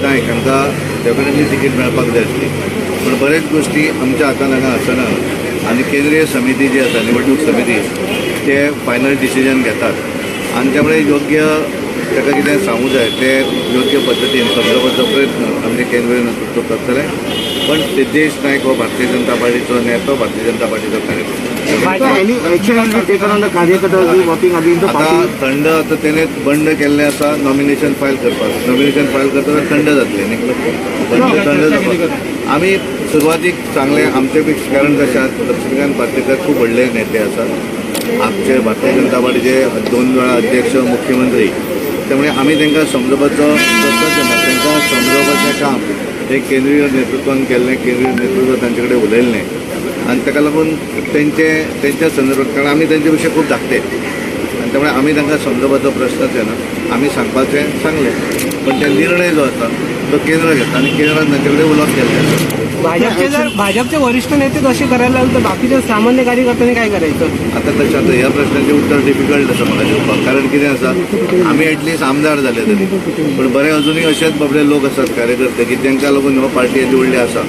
नायक हांकां definitely ticket मेळपाक जाय आसली, पूण बरेच गोश्टी आमच्या हातान हांगा आसना आनी केंद्रीय समिती जी आसा, निवडणूक समिती, ते फायनल डिसिजन घेतात आनी त्यामुळे योग्य ताका कितें सांगू जाय ते योग्य पद्दतीन समजोवपाचो प्रयत्न आमचे केंद्रीय नेतृत्व करतले. पण सिद्धेश नायक हो भारतीय जनता पार्टीचो नेतो, Bharatiya Janata पार्टीचो कार्यकर्तो. Any action will be taken on the कार्यकर्ता working against the आता party? थंड आता तेणे बंड केल्लें आसा नॉमिनेशन फायल करपाक. नॉमिनेशन फायल करतना थंड जातलें न्ही, बंड थंड जावपाक. आमी सुरवातीक सांगलें आमचे पेक्षा, कारण कशें आसा, लक्ष्मीकांत पार्सेकर खूब व्हडले नेते आसात आमचे, भारतीय जनता पार्टीचे दोन वेळा अध्यक्ष, मुख्यमंत्री. त्यामुळे आमी तांकां समजोवपाचो प्रस्नच येना. तांकां समजोवपाचें काम हे केंद्रीय नेतृत्वान केल्लें, केंद्रीय नेतृत्व तांचे कडेन उलयल्लें आनी ताका लागून तेंचे तेंच्या संदर्भात, कारण आमी तेंचे पेक्षा खूब धाकटे आनी त्यामुळे आमी तांकां समजोवपाचो प्रश्नच येना. आमी सांगपाचें सांगलें, पण ते निर्णय जो आसा तो केंद्र घेता आनी केंद्रान तांचे कडेन उलोवप केल्लें आसा. भाजपचे वरिष्ठ नेते असे करायला लागले तर बाकीच्या सामान्य कार्यकर्त्यांनी काय करायचं? आता कशें, आतां ह्या प्रश्नाचें उत्तर डिफिकल्ट आसा म्हाका दिवपाक, कारण कितें आसा, आमी एटलिस्ट आमदार जाले तरी, पूण बरे अजुनूय अशेच बाबडे लोक आसात, कार्यकर्ते, की तांकां लागून हो पार्टी येदी व्हडली आसा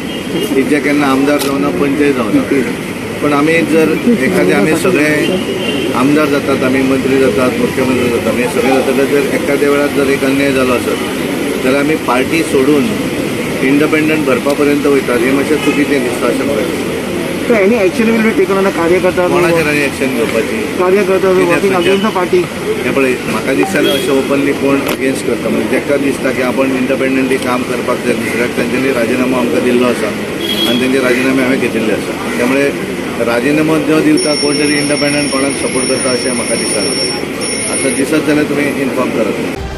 की जे केन्ना आमदार जावना, पंचय जावना. पण आमी जर एखादे, आमी सगळे आमदार जातात, आमी मंत्री जातात, मुख्यमंत्री जातात, हे सगळे जातकच जर एखाद्या वेळार जर एक अन्याय जालो आसत जाल्यार आमी पार्टी सोडून इंडिपेंडंट भरपा पर्यंत वयतात, हें मातशें चुकीचें दिसता अशें म्हाका दिसता. So any action will be taken on the कार्यकर्ता कोणाचेर आनी एक्शन घेवपाची? कार्यकर्ता working against the party? हें पळय, म्हाका दिसता अशें ओपनली कोण अगेन्स्ट करता म्हणजे ताका दिसता की आपण इंडिपेंडंटली काम करपाक जाय दुसऱ्याक, तांच्यांनी राजिनामो आमकां दिल्लो आसा आनी तेंचे राजिनामे हांवें घेतिल्ले आसा. त्यामुळे राजिनामो जो दिवता कोण तरी इंडिपेंडंट कोणाक सपोर्ट करता अशें म्हाका दिसना. असं दिसत जाल्यार तुमी इन्फॉर्म करात.